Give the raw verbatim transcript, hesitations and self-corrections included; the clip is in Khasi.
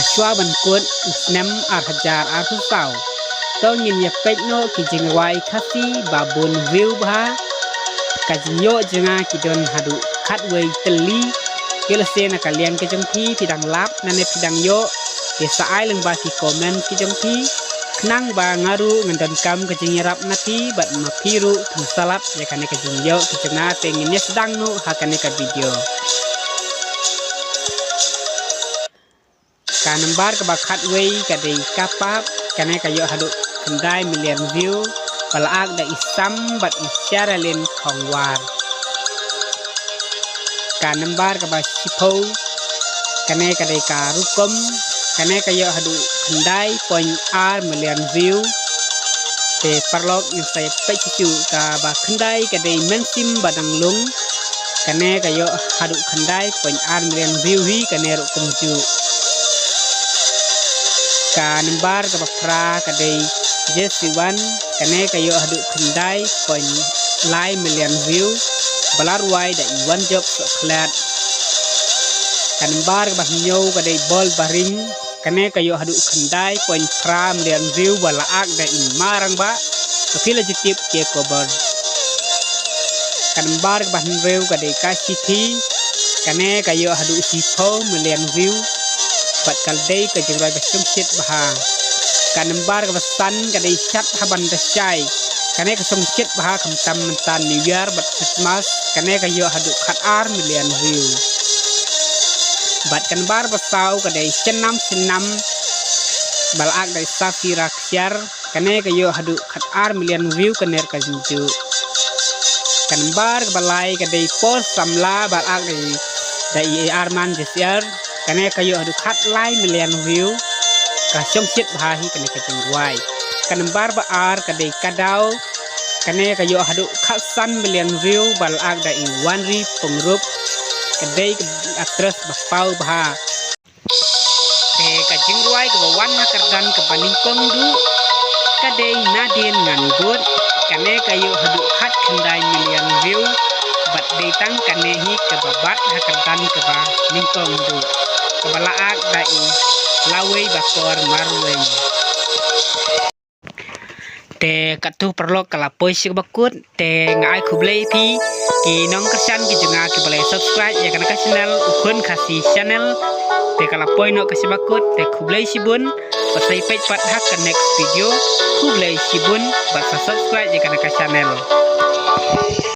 Shuwa ban kut u snem ar hajar arphew saw, to ngin ïa peit noh ki jingrwai Khasi ba bun view bha. Ka jingïoh jong nga ki don haduh khatwei tylli. Ïoh lehse na ka liang ka jong phi phi dang lap, nane phi dang ïoh, te sa ai lyngba ki comment ki jong phi, khnang ba nga ruh ngan donkam ka jingïarap na phi bad ma phi ruh phin sa lap ïa kane ka jingïoh ka jong nga. Te ngin ïa sdang noh ha kane ka video. Ka number kaba khatwei ka dei Ka Pap, kane ka ïoh haduh khyndai million view, ba la ak da i Sam bad i Sharalin Khongwar. Ka number kaba shiphew, kane ka dei Ka Rukom, kane ka ïoh haduh khyndai point ar million view. Te paralok, ngin sa ïa peit shuh shuh. Kaba khyndai ka dei Mynsiem Ba Dang Lung, kane ka ïoh haduh khyndai point ar million view hi kane ruh kumjuh. Ka number kaba phra ka dei Jesse Wan, kane ka ïoh haduh khyndai point lai million view, ba la rwai da i Wanjop Sohkhlet. Ka number kaba hynñiew ka dei Bol Baring, kane ka ïoh haduh khyndai point phra million view, ba la ak da i Ma Rangbah, ba phi la ju tip, Ke Kobor. Ka number kaba hynriew ka dei Ka Shithi, kane ka ïoh haduh shiphew million view, bad ka dei ka jingrwai ba shongshit bha. Ka number kaba san ka dei Shat Haban Da Shai, kane ka shongshit bha khamtam mynta New Year bad Christmas, kane ka ïoh haduh khatar million view. Bad ka number ba saw ka dei Shnam Shnam, ba la ak da i Safira Ksiar, kane ka ïoh haduh khatar million view kane ruh kumjuh. Ka number kaba lai ka dei Por Samla, ba la ak da i, da i Arman Jesiar, kane ka ïoh haduh khatlai million view. Ka shongshit bha hi kane ka jingrwai. Ka number ba ar ka dei Ka Daw, kane ka ïoh haduh khatsan million view, ba la ak da i Wanri Pyngrope, ka dei ka actress ba paw bha. Te ka jingrwai kaba wan ha kyrdan kaba nyngkong duh ka dei Nadien Ngan Bud, kane ka ïoh haduh khatkhyndai million view, bad dei tang kane hi kaba bat ha kyrdan kaba nyngkong duh, kaba la ak da i Lawei Bakor Marwei. Te katto paralok, ka la poi sha kaba kut, te nga ai khublei ïa phi ki nongkyrshan ki jong nga kiba la subscribe ïa kane ka channel, U Khun Khasi Channel. Te ka la poi noh ka sha kaba kut, te khublei shibun, bad sa ïa peit pat ha ka next video. Khublei shibun bad sa subscribe ïa kane ka channel.